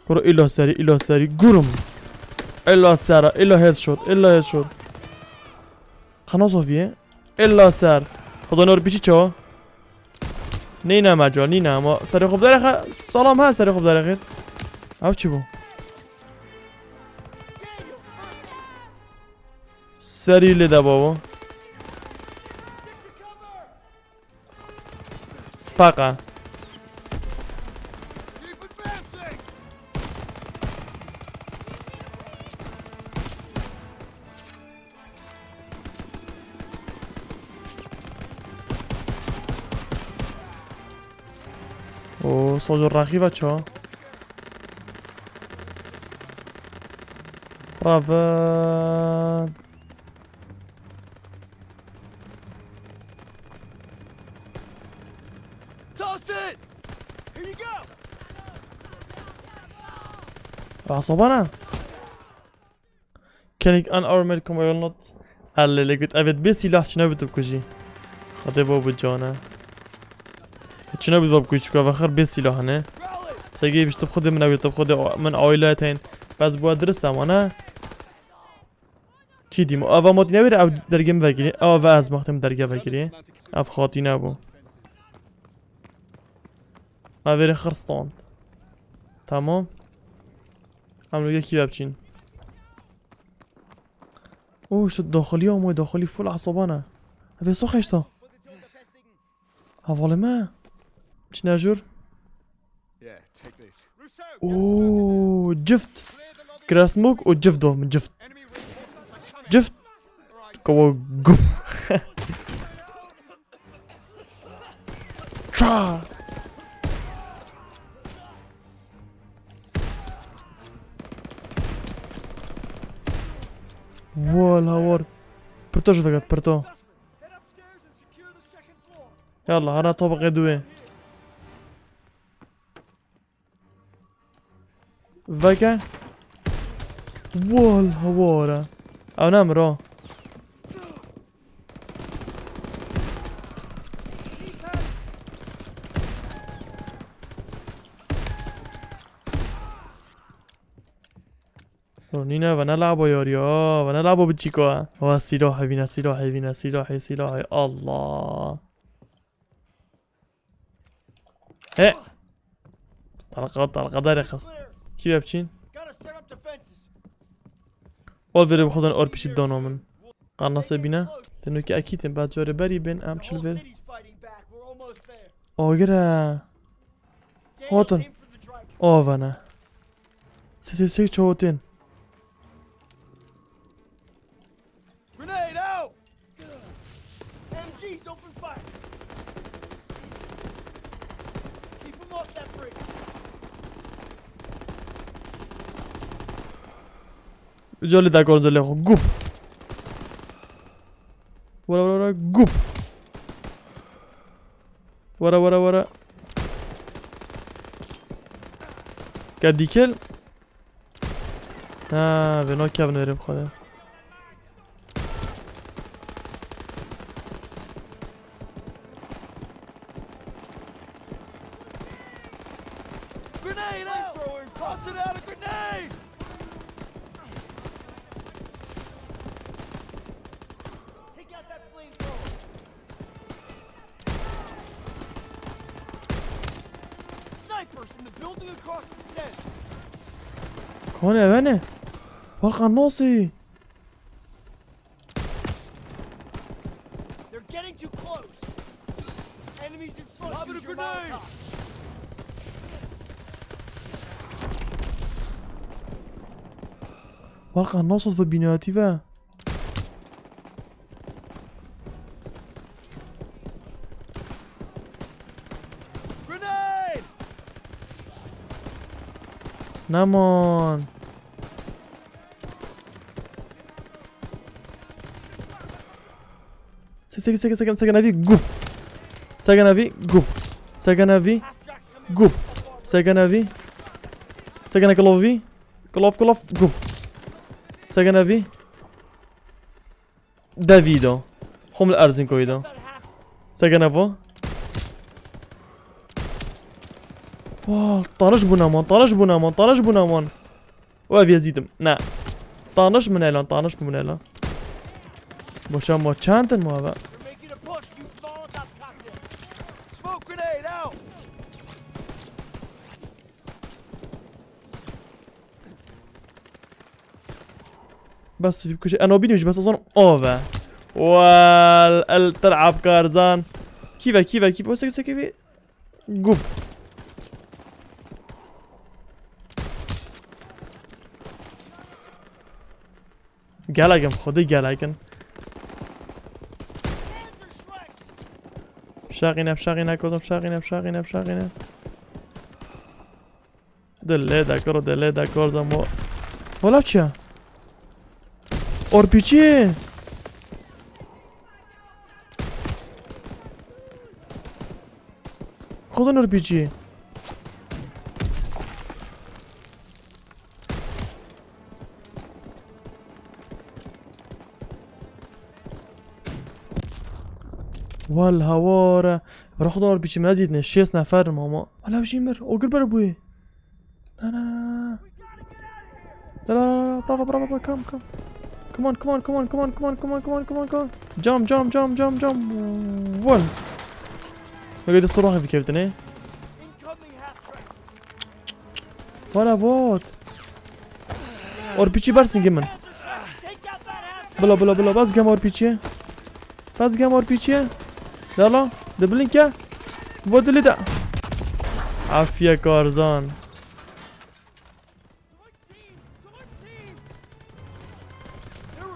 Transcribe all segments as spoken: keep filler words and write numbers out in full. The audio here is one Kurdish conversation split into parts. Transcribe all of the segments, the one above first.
Kuro illa serî, illa serî. Gurum. Illa sera, illa headshot, illa headshot. Qana sofiye. Illa ser. Xweda nor biçî çawa? Nîne mecal, nîne ama. Serê xwe biderexe. Salam ha, serê xwe biderexe. Ev çi bû? Serî lê de babo. Paqa. O sojo raxiva ço. Raven. Toss it! Here you go! Asabana. Can you unarmored combat not? Hellê lê got, evet, bê sîlah çi nebit bikujî. Xwedê bo bi cane. Çi nebit va bikujî, çuka vexir bê sîlah ne. Segê biştib xwedê min ew, tib xwedê min aile tên. Bes bu dirist ama ne. Kî dîmo? Ava mot newêre ew dergê min vegirî. Ew ve ez maxtem derge vegirî. Ev xatî nebû. Ev vêrê xir stand. Tamam. Em li kî ve biçîn? Oo, işte daxiliya moy, daxilî full esabane. Ev ê so xeşta. Hevalê me. Çi nejur? Oo, cift. Kira smoke û cift do min, cift. Cift. Kawa gum. Ça. Wala war. Pirto ji vegat, pirto. Yallah, hana tabaqê duê. Veke. Wal hawara. Ew ne miro. Nîne, ve ne labo yarî, ve ne labo biçîko. Ve sîlahê bîne, sîlahê bîne, sîlahê, sîlahê. Allah. He. Talqa, talqa derê xist. Kî ve biçîn? Ol verê bi xwe dan R P G dano min. Qarnasê bîne. Tenokî ekîtin, ba carê berî bên, em çil ver. Agir e. Hatin. Avene. Sê sê sê çawotên. Grenade out! M Gs open fire! Keep 'em off that bridge! Jolî dagon jolê xwe. Gup. Were, were, were. Gup. Were, were, were. Ka dîkil. Ha, vê nakevin verê bi xwe de. Grenade out! Flamethrower, toss it out a grenade! Take out that flamethrower! Snipers in the building across the stairs! Kone, vene. Balkan nasıl? They're getting too close. Enemies in front. Lob it a grenade! Balkan nasıl ve binatî ve? Grenade! Neman. Sek, sek, sek, sek, sek, ev ê gup. Sek, ev ê gup. Sek, ev ê gup. Sek, ev ê. Sek, ev ê. Klof, klof, gup. Sek, ev ê. Devî da. Xwe min li erzîn koyî da. Sek, ev ê. Wah, tanış bûne man, tanış bûne man, tanış bûne man. Û ev yezîdim. Ne. Tanış min elan, tanış min elan. Boşa ma çend in ma eve? You're making a push, you small ass cocktail. Smoke grenade out. Bes tu bikuşe. Eno bînim jî bes ozan ove. Wel, el tel'ab karzan. Kîve, kîve, kîve. O seke seke vî. Gup. Gelek in, xwedê gelek in. Bişaqîne, bişaqîne, kozum, bişaqîne, bişaqîne, bişaqîne. Dilê de kuro, dilê de kor zamo. Wala çi ya? R P G. Xwedin R P G. Wal hawara. Bira xwedin R P G min nedîtine. Şêst nefer in mama. Wala jî mir. Ogir ber bûyê. Na, na, na, na. La, la, la, la, bravo, bravo, bravo, come, come. Come on, come on, come on, come on, come on, come on, come on, come on, come on. Jump, jump, jump, jump, jump. Wal. Wege dest roxê bikevdine. Wala vot. R P G bersin gimin. Bila, bila, bila, bas gem R P G. Bas gem R P G. Yala, de bilin ke. Bu dili de. Afiye karzan.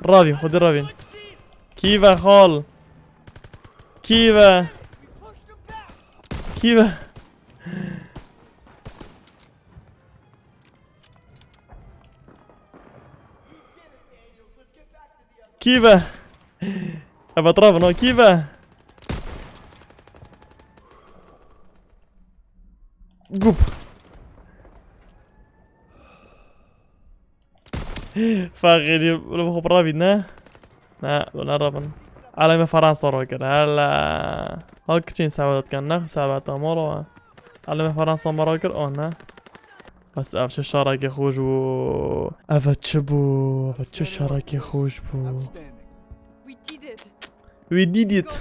Ravîn, xwedî ravîn. Kî ve xal? Kî ve? Kî ve? Kî ve? Evet, ravin o, kî ve? Gup. Faqîrî, li xwe rabî ne? Ne, li ne rabin. Aleme Fransa ro kir, hela. Ha kiçin sabat kan, ne sabat amoro. Aleme Fransa mara kir, o ne? Bes ev çi şarekê xweş bû. Ev çi bû? Ev çi şarekê xweş bû? We did it. We did it.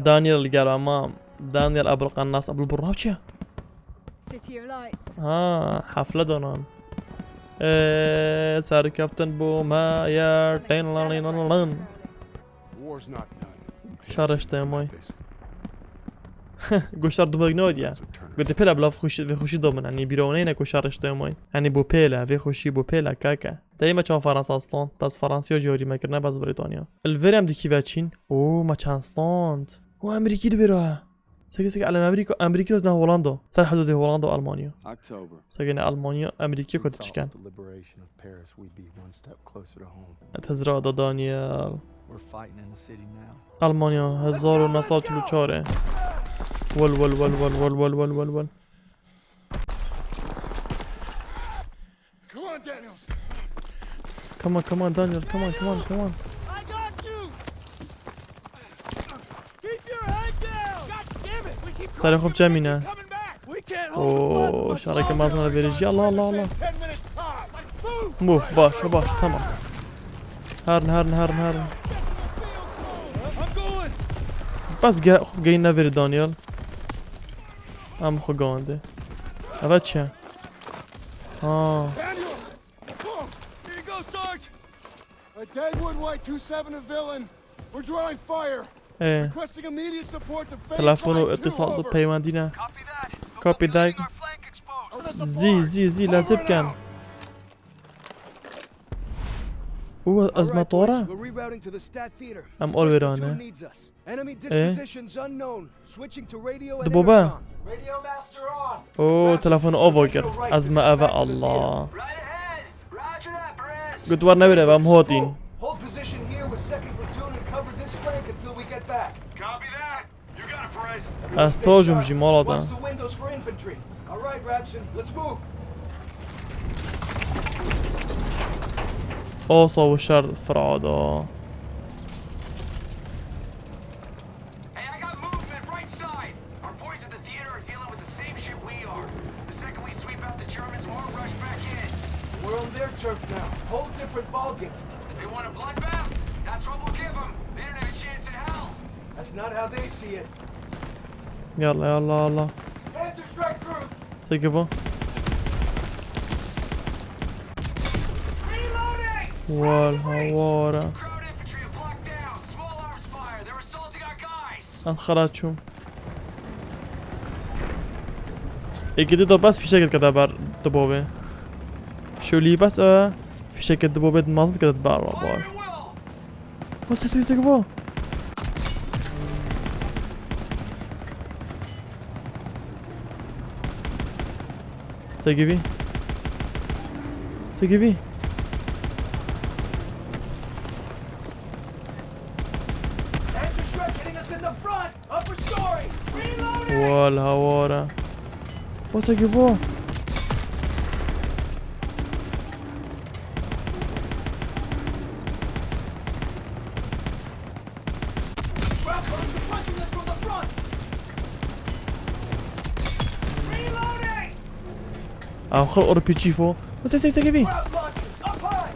Daniel gel ama. Daniel Abul Qannas Abul Burnav çi ya? City of Lights. Ha, hafle donan. Eee, serkeftin bû me yer. War's not done. Şarj işte moy. Goştar dumek ne diye. Gote pela bila xweşî, vê xweşî domin. Hani bîra ne ku şarj işte moy. Hani bu pela, vê xweşî bu pela kaka. Dayê me çawa Fransa stan? Bes Fransiya jî hewlî me kirine, bes Britanya. Li vêrê em dikî veçîn. Oo, me çend stand. O Amerîkî li vêra. Seke seke elem Amerîka, Amerîkî ne Holanda. Ser hududê Holanda û Almanya. Seke ne Almanya, Amerîkî ku diçiken. Tezra da Daniel. Almanya, hezar û neh sed çil û çar e. Wel, wel, wel. Come on, Daniels. Come on, come on, Daniel. Come on, come on, come on. I got you. Keep your head down. God damn it. We keep Serê xwe bi cemîne. Coming back. We can't hold the plasma much longer. Oo, şareke mezin li vêrê jî. Allah, Allah, Allah. Ten minutes tops. Move. Move, baş, baş, tamam. Herin, herin, herin, herin. I'm going. Bes ge-, xwe geyîne vêrê Daniel. Em xwe gawandê. Eve çi? Ha. Daniels! Here you go, Sarge! A Dagwood Y two seven a villain. We're drawing fire. Ê. Requesting immediate support to phase line two over. Telefon û îtisal peywendî ne. Copy that. Zî, zî, zî, lezê bikin. Û ez me tore. Em ol wêrane. Enemy dispositions unknown. Switching to radio and intercom. Di bobe. Radio master on. Oo, telefon ava kir. Ez me eve Allah. Right ahead. Roger that, Perez. Got war newêre, em hotîn. Hold position here with second platoon and cover this flank until we get back. Copy that. You got it, Perez. Ez tojum jî mala te. Watch the windows for infantry. All right, Rabson, let's move. Asa û şer firada. Hey, I got movement right side. Our boys at the theater Dealing with the same shit we are. The second we sweep out the Germans, more rush back in. We're on their turf now. Whole different ballgame. They want a bloodbath? That's what we'll give them. They don't have a chance in hell. That's not how they see it. يلا يلا يلا. Panzer strike group. تكفى. Reloading! والهوارة. Crowd infantry have locked down. Small arms fire. They're assaulting our guys. الخرا چوم. Êkê dê bes fîşekê dikete ber dibobê. Şolî bes e fîşekê dibobê mezin dikete ber wa Fire bar. at will. O ses ses ses bu. Sekivi. Sekivi. Panzer strike hitting us in the front. Upper story. Reloading. والهوارة. O sekivi. Ground guns are punching us from the front. Reloading. آخر R P G فو. بس هسه هسه كيفي. Ground launchers up high.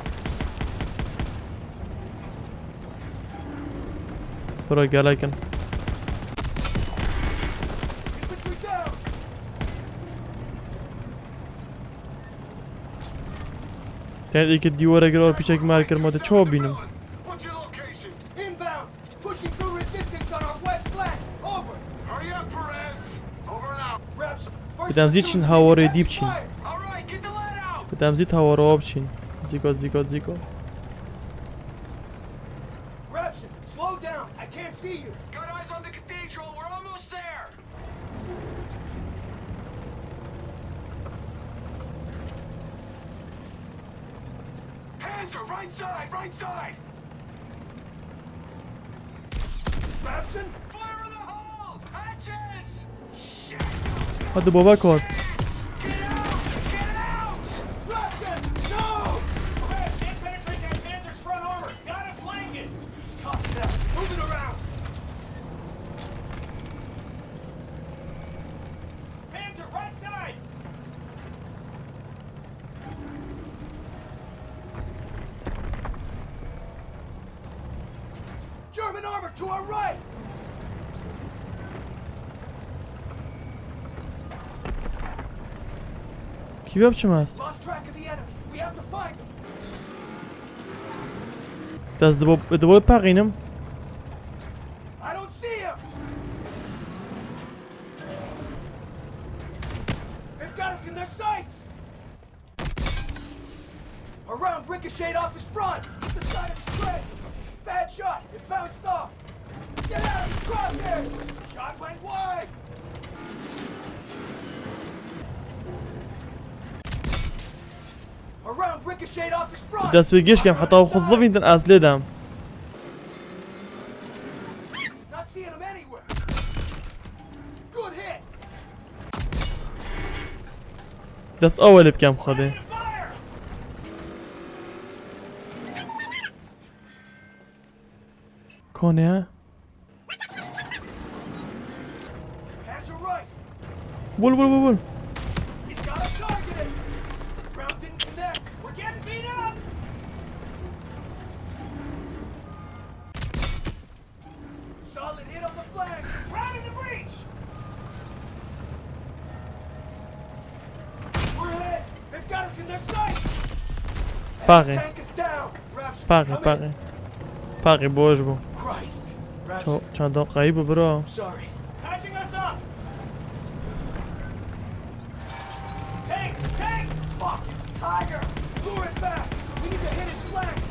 برو قال لكن. Infantry down. تاني ديك الديورة قالوا بيشك ماركر ما تشوبينم. What's your location? Inbound. Pushing through resistance on our west flank. Over. Hurry up, Perez. Over and out. Reps. First بدم زيد platoon شن هاوري taking ديب شن. fire. All right, get the lead out. بدم زيد هاوري اوبشن. زيكو زيكو زيكو. Repson, slow down. I can't see you. Got eyes on the cathedral. We're almost there. Panzer, right side, right side. Repson? Fire in the hole! Hatches! Shit! هذا بابا كود. Get out! Get out! Repson, no! Perez, can't penetrate that Panzer's front armor. Gotta flank it! Copy that. Moving around. Panzer, right side! German armor to our right! كيف بشماس؟ Lost track of the enemy. We have to find them. دست دبو دبو باقينم. I don't see him. They've got us in their sights. A round ricocheted off his front. Hit the side of his trench. Bad shot. It bounced off. Get out of his crosshairs. Shot went wide. A round ricocheted off his front. دست بگیش کم حتی خود زوین دن از لیدم. Not seeing him anywhere. Good hit. دست اول بکم خودی. Fire. کونه؟ Panzer right. بول بول بول بول. He's got us targeted. Round didn't connect. We're getting beat up. Solid hit on the flank. Round in the breach. We're hit. They've got us in their sights. Pare. Tank is down. Reps, پاقی come in. پاقی. پاقی بوش بو. Christ. Reps, چو- چند دقیقه ای بو برو. Sorry. Patching us up. Tank, tank. Fuck, it's Tiger. Lure it back. We need to hit its flanks.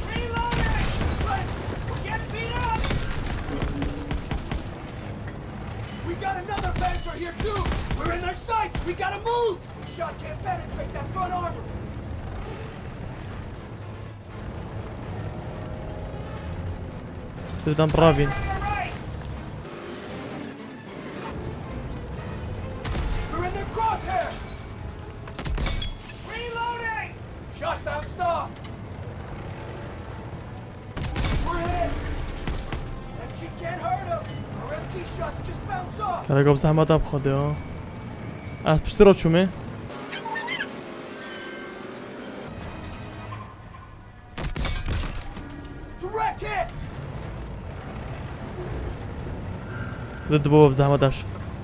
Reloading! We're getting beat up! We got another Panzer here too! We're in their sights! We gotta move! Shot can't penetrate that front armor! تبدأ برافين. Right! We're in their crosshairs! Got bounced off. We're hit. M G can't hurt him. Our M G shots just bounce off. Kereka bi zehmet e bi Xwedê ha. Ez piştî re çûmê. Direct hit. Di dibo bi zehmet e.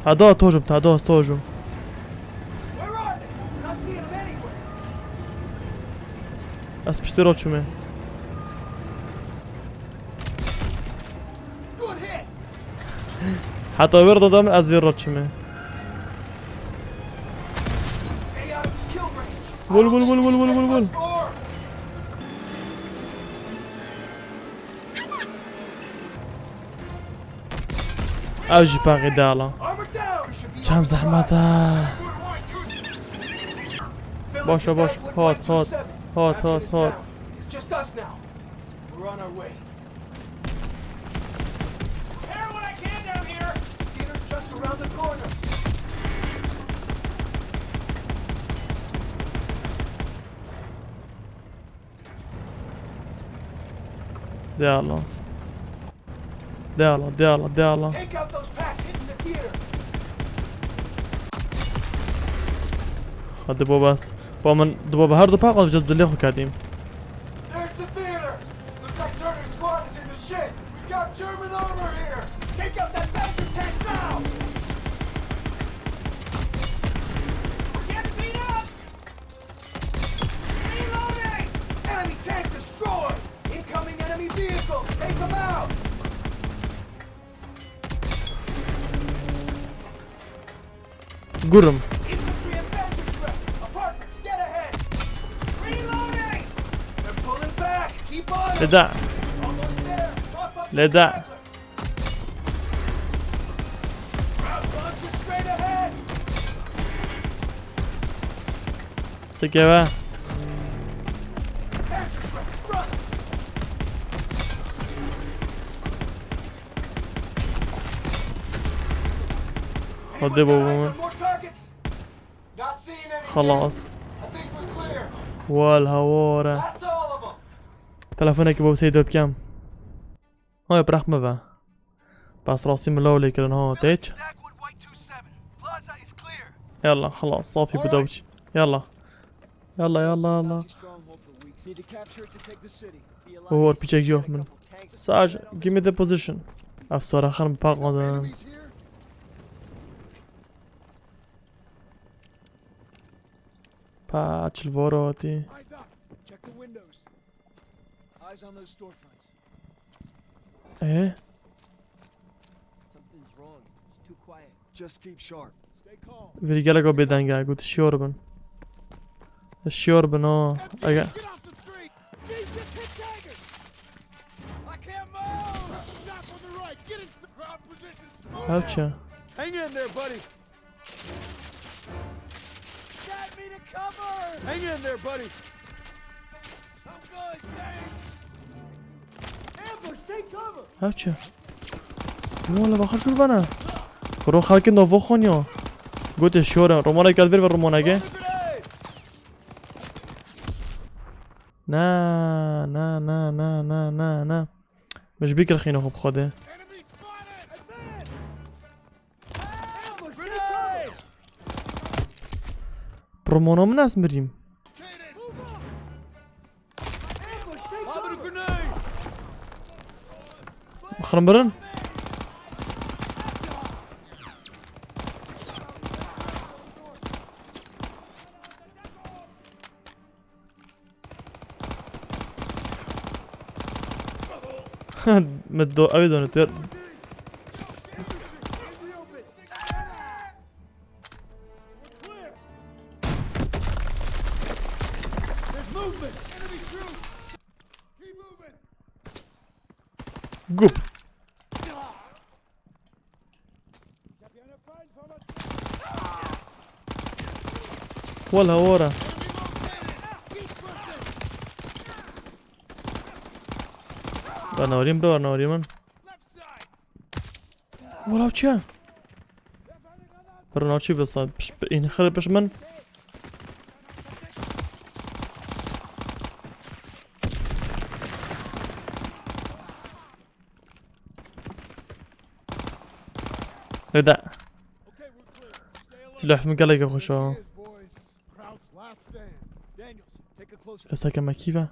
Heda tojum, heda tojum. Where are they? Not seeing them anywhere. Ez piştî re çûmê. Good hit. Heta wê re dadam ez vê re çûmê. Stay out of his kill range. Gol, gol, gol, gol, gol, gol, gol. Or Ev jî paqî dala. armor down. Should be Çem zehmet e. Fill Boş, up boş. the bag with Hot, one two hot. seven. Hot, Action hot, is hot. down. It's just us now. We're on our way. Prepare what I can down here. Theater's just around the corner. De Allah. De Allah, de Allah, de Allah. Take out those packs hidden in the theater. Hadi baba. Baba min, di baba her du paqan vêca dilê xwe ketîm. There's the theater. Looks like Turner's squad is in the shed. We've got German armor here. Take out that Panzer tank now. We're getting beat up. Reloading. Enemy tank destroyed. Incoming enemy vehicles. Take them out. Gurim. Infantry and Panzerschreck. Apartments, dead ahead. Reloading. They're pulling back. Keep on 'em. Leda. Almost there. Pop up the Leda. sniper. Round launcher straight ahead. Tikeve. Panzerschreck's front. Hadi baba Eyes min. on more targets. Not seeing anything. Xelas. I think we're clear. Wal hawara. That's all of them. Telefonekî bo Seydo bikem. Hay bırak me be. Bas rastî min law lê kirin ha, têç. Dagwood White two seven. Plaza is clear. Yalla, xelas, safî bu da biç. Yalla. Yalla, yalla, yalla. Stronghold for weeks. Need to capture it to take the city. Û hor piçek jî of min. Saj, give me the position. Ev sara xan bi paq qadin. Enemies here? Pa çil voro hatî. Eyes up. Check the windows. Eyes on those storefronts. E? Something's wrong. It's too quiet. Just keep sharp. Stay calm. Vîrî gelek o bêdeng e, got şiyor bin. Şiyor bin o. Ege. Get off the street! These just hit daggers! I can't move! Shot from the right! Get in some ground positions! Move Ev now! çi? Hang in there, buddy! Get me to cover! Hang in there, buddy! I'm good, thanks! Ambush, take cover! Ev çi? Wala baxa şur bana. Kuro xelkê navo xoniyo. Gote şiyor e. Romanek gel ver ve romaneke. Grenade! Na, na, na, na, na, na, na. Min ji bîr kir xîna xwe bi Xwedê. Enemy spotted! Advance! Ambush, take cover! Bi romana min ez mirîm. Lobbing a grenade! Bixin mirin. Min do, ew ê donê tu. There's movement! Enemy troops! Keep moving! Gup. Wala wara. Bana vurayım bro, bana vurayım lan. Wala çi? Bro, ne çi besa? Piş, in xir piş min. Bide. Silah min gelek xweş e. Desteke me kî ve?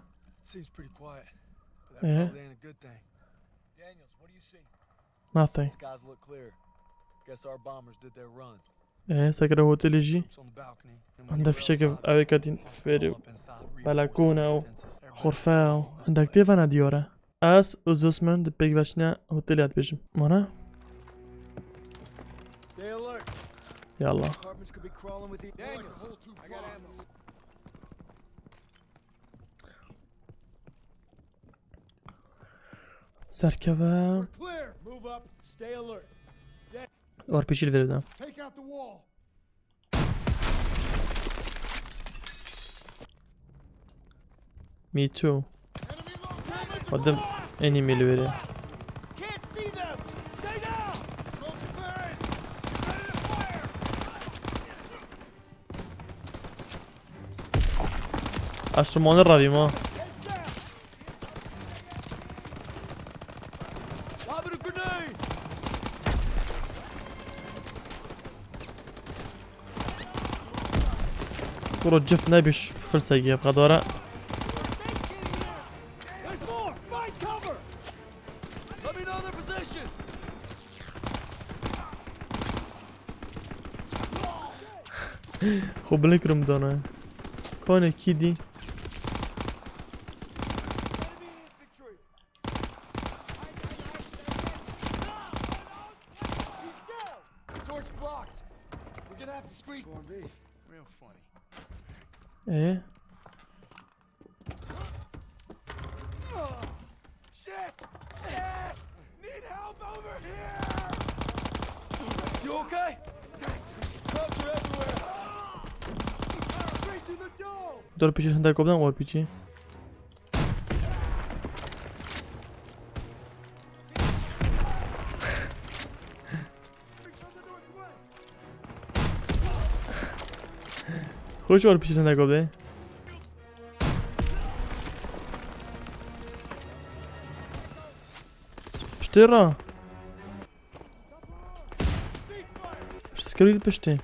Eh. Nothing. Eh, sekere hotelê jî. Hende fişek ev, ev ê ketîn fêrê û belekûne û xurfe û hindek tê vene diyar e. Ez û Zosman di pêkveçine hotelê dibêjim. Mana? Yallah. Serkeve. R P G li vê de. Me too. Adım enemy li vê de. Aşırmanı ravim ha. Kuro cif nebiş felsegi yapka dora. Xwe bilin kirim dana. Kane kî dî? Ee? Dur piçin hende kopdan var piçi. Xweş wer piştî ne gobe. Piştê ra. Piştî piştê.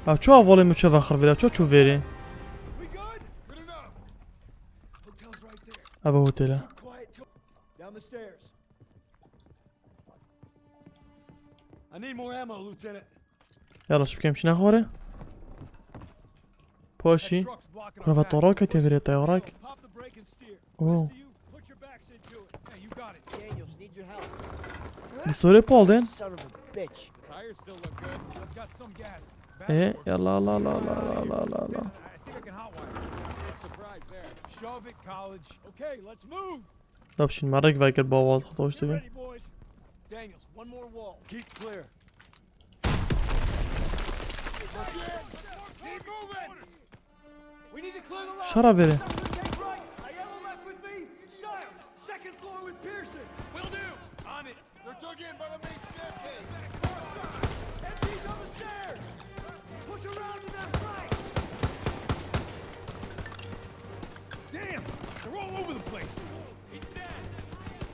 Ev çawa volê min çawa xirvêre, çawa çû vêrê? Ev e hotele. Yala, şu bikem çi nexware? Paşî. Kura ve tarak e, tevire tayarak. Oo. Di sorê pal den. E, yala, la, la, la. Dapşin, merek vekir bawal, hoş dibi. Şara vere.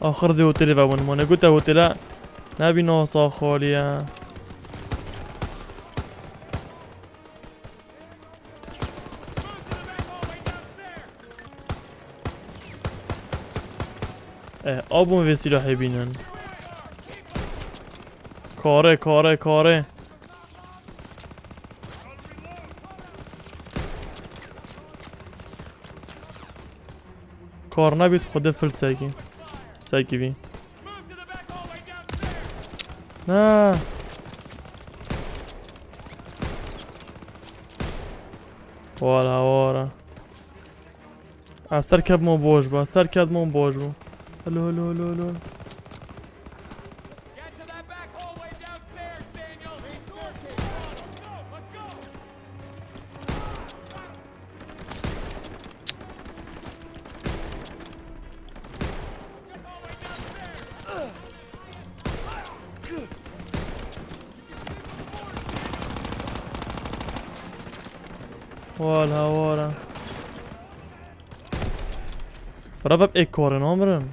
Axir dê hotelê vewin. Mane gote hotela nebî nasa xaliye. Eh, abûn vê silahê bînin. Kare, kare, kare. Kar nebît, xwedê fil sekî. Sekî bî. Na. Wala, wala. Ev ser kedmon boş bû, ser kedmon boş bû. Hello, hello, hello, hello. Wala wala. Para vep ek korin omrin.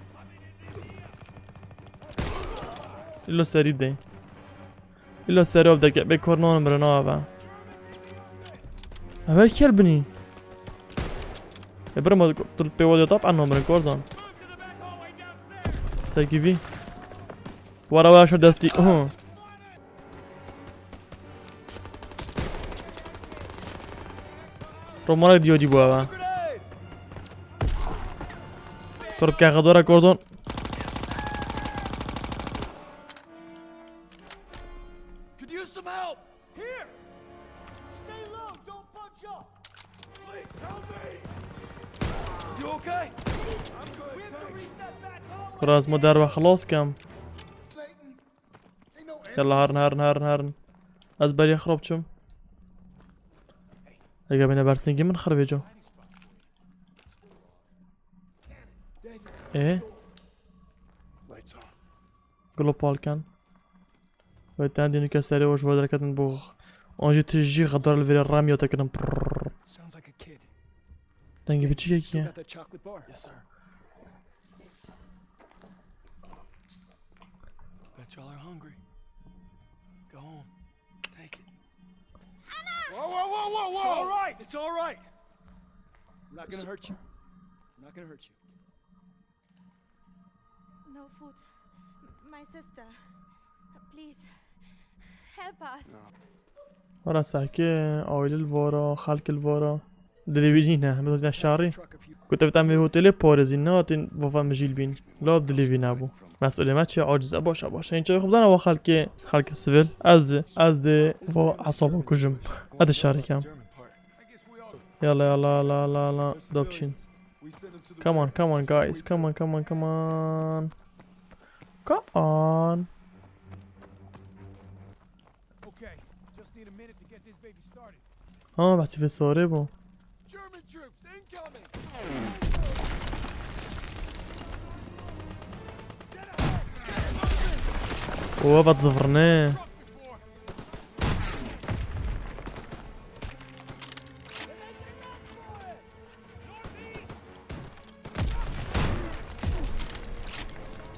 Ilo serî dey. Ilo serî ob deke be korin omrin ava. Eve kel binî. E bira ma tu pê wadiya tap anno mirin korzan. Serkî vî. Wara wara şer destî. Aha. Romana diyodî bû eve. Tur bi kexedora kordon. Could use some help. Here. Stay low. Don't bunch up. Please help me. You okay? I'm good, thanks. Biraz mı derve xelas kem. Yalla herin, herin, herin, herin. Ez beriya xirab çim. Ege bine bersingî min xirabê co. E? Lights on. Global ken. Ve ten dînike serê oj ve derketin bu. Onji tijî xedar li vêrê ramiyo te kirin. Prrrr. Sounds like a kid. Dengê biçîkekî ye. Still got that chocolate bar? Yes, sir. Bet y'all are hungry. Go home. Take it. Whoa, whoa, whoa, whoa, whoa! It's all right. It's all right. I'm not gonna hurt you. I'm not gonna hurt you. No food. My sister. Please. Help us. Wara sehke, aile li vara, xelk li vara. Dilê wî nîne, hemî dozîne şarî. Gote bi em vê hotelê parêzîn, nehatin vava mijîl bîn. La dilê wî nebû. Mesulê me çi aciz e, baş e, baş e. Înca xwe bidana wa xelkê, xelkê sivil. Ez dê, ez dê va esaba kujim. Ez dê şarî kem. Yalla, yalla, yalla, yalla, yalla. Dopçin. Come on, come on, guys. Come on, come on, come on. Come on. Okay, just need a minute to get this baby started. Ha, behsî vê sarê bû. German troops incoming. Owe vat zivirne.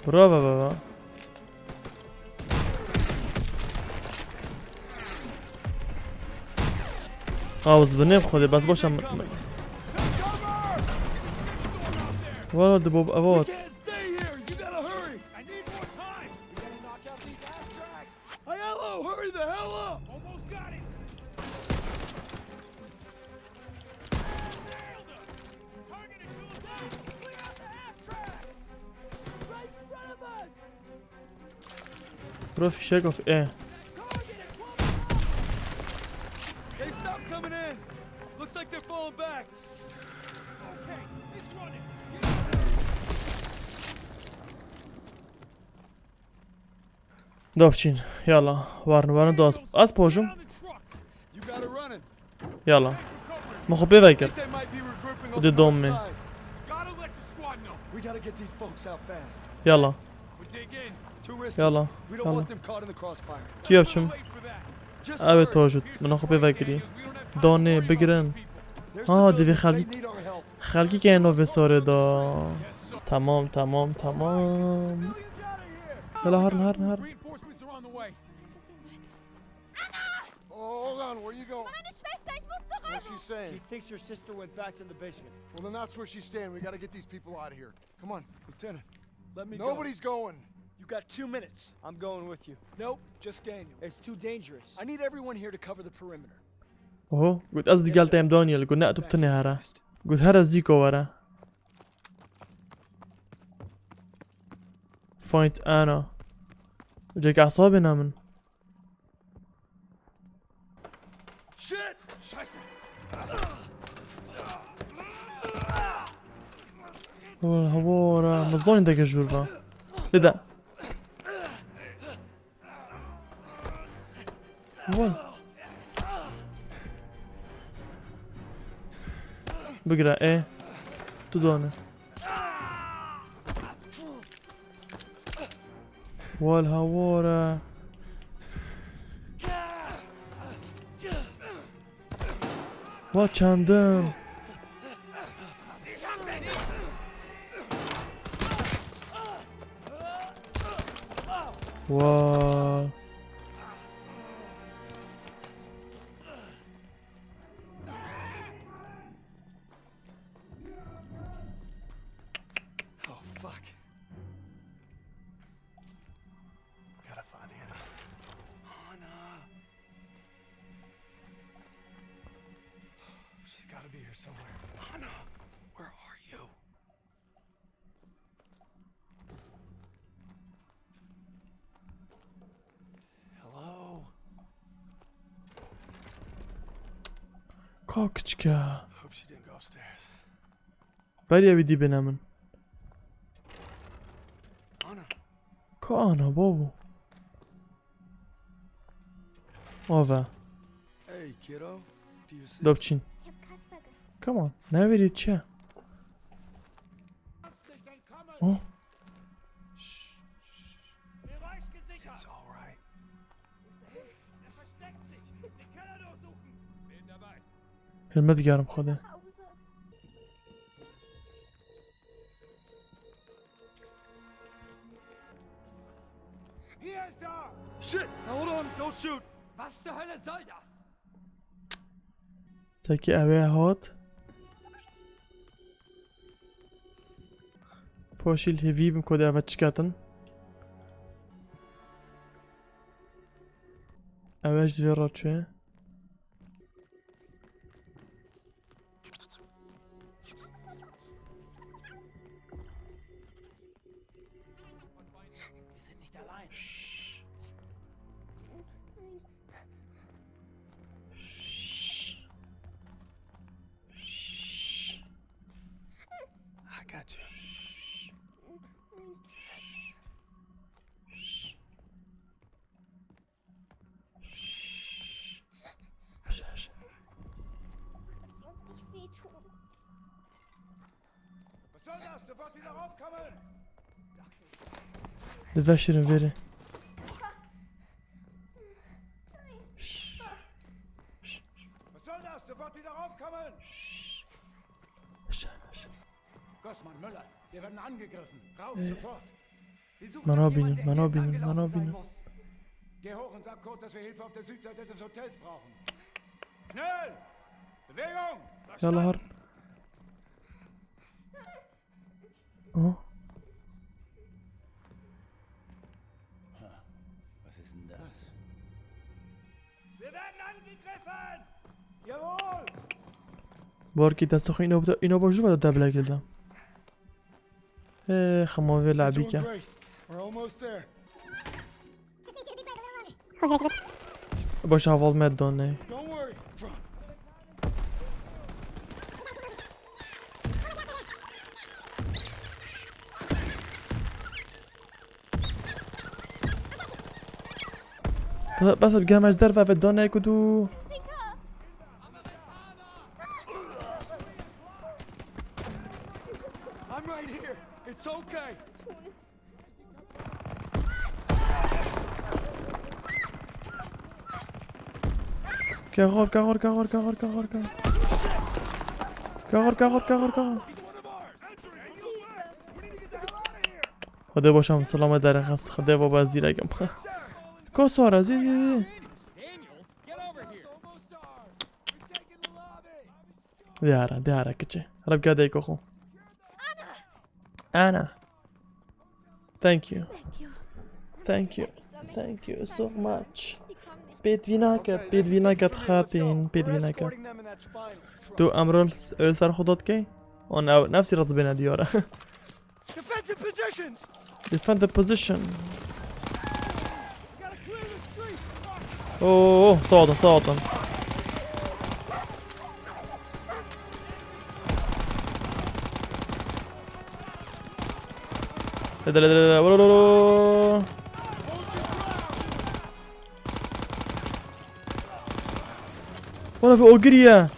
Bravo baba. Qawz binê xwedê bes boşa. Wala di bob avot. Hey, hello, hurry the hell up! Almost got it! Nailed us! Targeted to the back! Clear out the half tracks! Right in front of us! Bro, fişek of e. Target it! They stopped coming in! Looks like they're falling back! Okay, it's running! Dopçin, yalla, warn, warn, dos. Az pojum. Yalla. Min xwe pê vekir. Û dê dom me. Yalla. Yalla. Yalla. Kî yapçim? Evet, Tojut. Min xwe pê vekirî. Donê, bigirin. Ha, divê xelkî. Xelkî ke navê sorê da. Tamam, tamam, tamam. Yalla, herin, herin, herin. Oh, hold on, where you going? Meine Schwester, ich muss zurück. What's she saying? She thinks your sister went back to the basement. Well, then that's where she's staying. We gotta get these people out of here. Come on. Lieutenant, let me go. Nobody's going. You got two minutes. I'm going with you. Nope, just Daniel. It's too dangerous. I need everyone here to cover the perimeter. Oho, got ez digel te em Daniel, got ne tu tine here. Got here zîko were. Find Anna. Cek asabê ne min. Shit! Scheiße! Wala hawara, min zanî deke jûr va. Lê de. Wal. Bigire, e. Tu dane. Wal hawara. Va çendin. Va. Oh, fuck. Gotta find Anna. Anna! She's gotta be here somewhere. Anna! Where are you? Hello? Ka kiçika. Hope she didn't go upstairs. Beriya wî dî bine min. Ana. Ka ana babo. Ava. Hey, kiddo. Do you see? Dobçin. Ich hab Kasper gefunden. Come on. Ne verî çi? Oh. It's all right. Hilmet digerim Xwedê. Shit! Hold on! Don't shoot! Was zur Hölle soll das? Tekî ew ê hat. Paşî li hêvî bim ku dê eve çiketin. Ew ê ji vê re çûye. Wir sind nicht allein. Shh. Shh. Shh. I got you. Shh. Shh. Shh. Shh. Dass sie uns nicht wehtun. Was soll das? Sofort wieder raufkommen! Di veşirin vêrê. Shh. Shh. Was soll das? Sofort wieder raufkommen! Shh. Shh. Shh. Gossmann, Müller, wir werden angegriffen. Rauf, sofort! Wir suchen nach jemandem, der hier entlang gelaufen sein muss. Geh hoch und sag Kurt, dass wir Hilfe auf der Südseite des Hotels brauchen. Schnell! Bewegung! Yalla har. Oh. Ha, was ist denn das? Wir werden angegriffen! Jawohl! Borki, destê xwe îno bide, îno bo ji ve de deblek hilde. Ê, xema vê labî ke. We're doing great. We're almost there. Baş heval me danê. Don't worry. Bes, bes, bigihme ji derve ve dane ku dû. I'm right here. It's okay. Kaxor, kaxor, kaxor, kaxor, kaxor, kaxor. Kaxor, kaxor, kaxor, kaxor. Xwedê baş em, silame derxist. Xwedê baba zîrekim. Ko sora, zî, zî, zî. Diara, diara kiçi. Reb gadeyko xo. Ana. Thank you. Thank you. Thank you so much. Pêdvî naket, pêdvî naket xatîn, pêdvî naket. Tu emrol s-, e, ser xwe dot key? On ew nefsî ret bêne diyara. Defend the positions! Defend the position. Oh, sağ olun, sağ olun. Hadi, hadi, hadi, hadi. Vur, vur, vur. Valla bir ogir ya.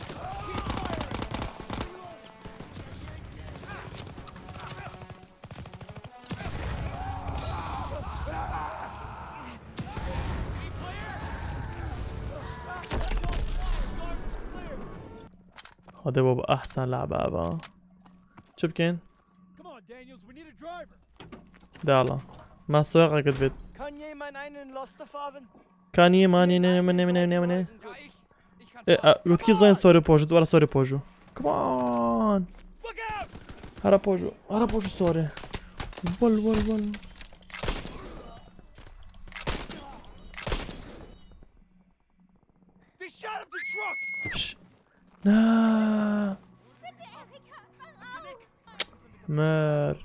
Hadi baba, ahsen laba eva. Çi bikên? Come on, Daniels, we need a driver. De ala. Ma soyaqek divêt. Kann jemand einen Lasterfahren? Kanî manî ne ne ne ne ne ne. E, e, gotkî zayên sorê pojû, dwara sorê pojû. Come on. Look out! Hera pojû, hera pojû sorê. Wal wal wal. They shot up the truck! Şş. Na. Mer.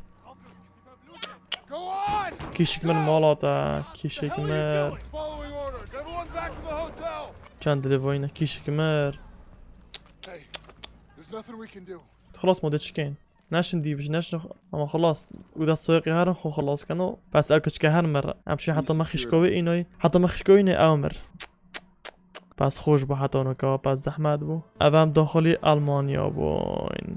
Go on! Kişik min mala te. Kişik mer. Following orders. Everyone back to the hotel. Çend dilê voyne. Kişik mer. Hey, there's nothing we can do. Xlas mode çikên. Neşin dîviş, neşin ama xlas. Û da soyaqê herin xwe xlas keno. Bes ew kiçke her mir. Em çi heta me xişkovê înoy. Heta me xişkovê înoy ew mir. Bes xweş bû heta nokava, bes zehmet bû. Ev em daxilî Almanya bûyn.